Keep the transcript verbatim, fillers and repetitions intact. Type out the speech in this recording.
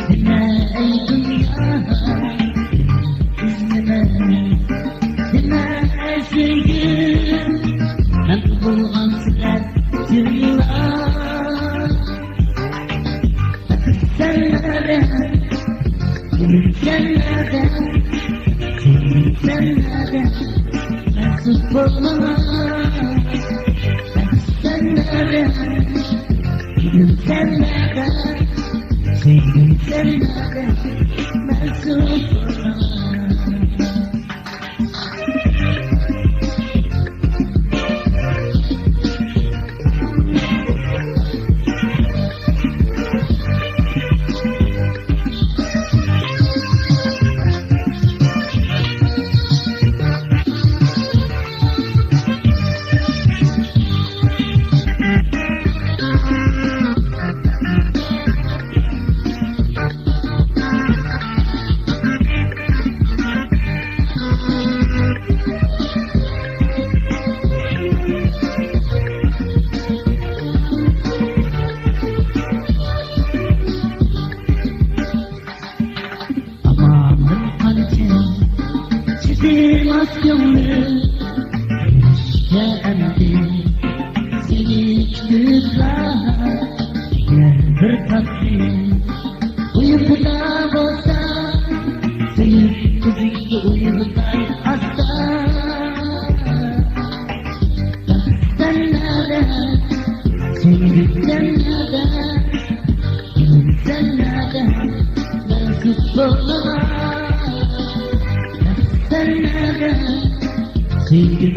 نېمە ئەي دۇنيا، بىز نېمە، نېمە سۆيگۈ، مەن بولغان سىلەر جىللا. سەن نەدە، سەن نەدە، سەن نەدە، مەن سۇس بولغان. سەن نەدە، سەن نەدە، سەن نەدە، مەن سۇس بولغان. ئامالىم قانچە چىدىماس كۆڭلۈم، نېمىشقا ئەمدى سېنى كۈتۈپلا، يەنە بىر تاتلىق ئۇيقۇدا بولسام، سۆيۈپ كۆزۈڭگە ئويغىتاي ئاستا. سەن نەدە، سۆيگۈم سەن نەدە، گۈلۈم سەن نەدە، مەنسىز بولغان. سەن نەدە، سۆيگۈم